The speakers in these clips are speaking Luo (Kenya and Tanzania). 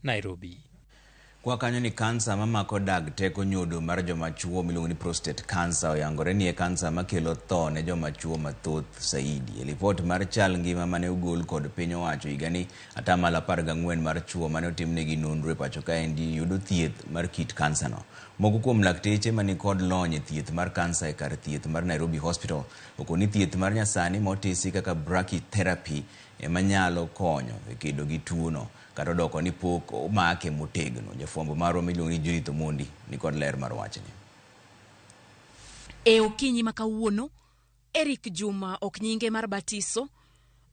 Nairobi. Kwa kanyo ni kansa mamako dag teko nyodo mar joma chuo miluongo ni prostate cancer oyangore ni e kansa makelo tho ne joma chuo mathoth saidi. E lipot mar chal ngima mane ogol kod piny owacho higani, atamalo 14 mar chuo mane otimnegi nonro e pacho kaendi yudo thieth mar kit kansa no. Moko kuom lakteche mani kod lony e thieth mar kansa e kar thieth mar Nairobi Hospital okoni thieth mar nyasani motisi kaka brachytherapy ema nyalo konyo e kedo gi tuo no kata odoko ni pok omake motegno. Jafwambo marwa miluongo ni Judith Omondi ni kod ler mar wachni. E okinyi ma kawuono, Eric Juma ok nyinge mar batiso,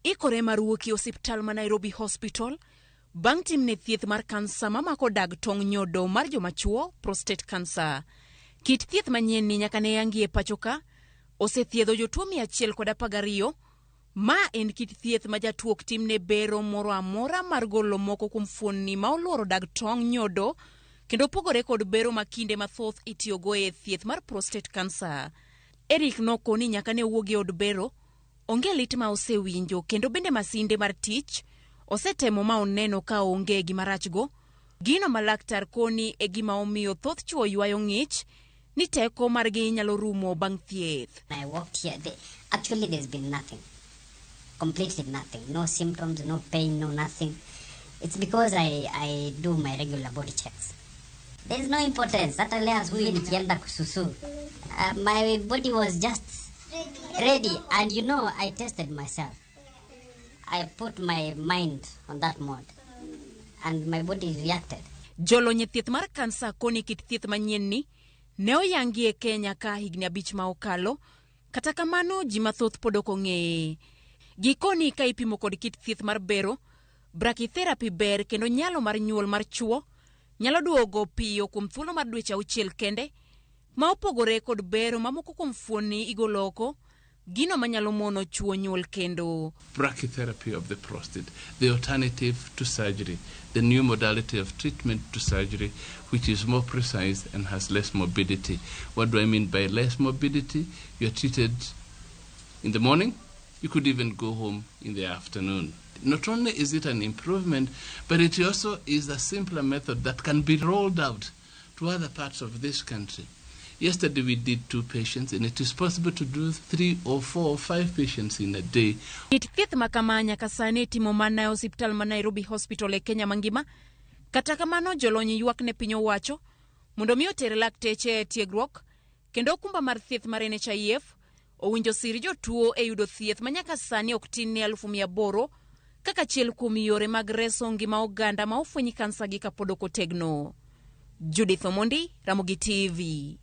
ikore mar wuok e osiptal ma Nairobi Hospital bang' timne thieth mar kansa mamako dag tong' nyodo mar joma chuo, prostate cancer. Kit thieth manyien ni nyaka ne yangi e pacho ka, osethiedho jotuo 112. Ma en kit thieth ma jatuo ok timne bero moro amora mar golo moko kuom fuonni ma oluoro dag tong' nyodo kendo opogore kod bero ma kinde mathoth itiyogo e thieth mar prostate cancer. Eric nokoni nyaka ne owuog e od bero, onge lit ma osewinjo kendo bende masinde mar tich osetemo ma oneno ka onge gima rachgo. Gino ma laktar koni e gima omiyo thoth chwo ywayo ng'ich ni teko margi nyalo rumo bang' thieth. I walked here, actually there's been nothing, completely nothing, no symptoms, no pain, no nothing. It's because I do my regular body checks. There's no importance. Hata leo asubuhi nikienda kususu, my body was just ready. And I tested myself. I put my mind on that mode and my body reacted. Jolony e thieth mar kansa koni kit thieth manyien ni ne oyangi e Kenya ka higni 5 ma okalo, kata kamano ji mathoth pod ok ong'eye. Gikoni ka ipimo kod kit thieth mar bero, brachytherapy ber kendo nyalo mar nyuol mar chuo nyalo duogo piyo kuom thuolo mar dweche 6 kende, ma opogore kod bero ma moko kuom fuonni igolo oko, gino manyalo mono chuo nyuol kendo. Brachytherapy of the prostate, the alternative to surgery, the new modality of treatment to surgery, which is more precise and has less morbidity. What do I mean by less morbidity? You are treated in the morning, you could even go home in the afternoon. Not only is it an improvement, but it also is a simpler method that can be rolled out to other parts of this country. Yesterday we did 2 patients, and it is possible to do 3 or 4 or 5 patients in a day. Kit thieth ma kama nyaka sani itimo mana e osiptal ma Nairobi Hospital e Kenya mangima. Kata kamano jolony ywak ne piny owacho mondo mi oter lakteche e tiegruok kendo okumba mar thieth mar NHIF owinjo sir jotuo e yudo thieth ma nyaka sani ok tin ne alufu mia aboro kaka achiel kuom yore mag reso ngima oganda ma ofweny kansa gi kapod ok otegno. Judith Omondi, Ramogi TV.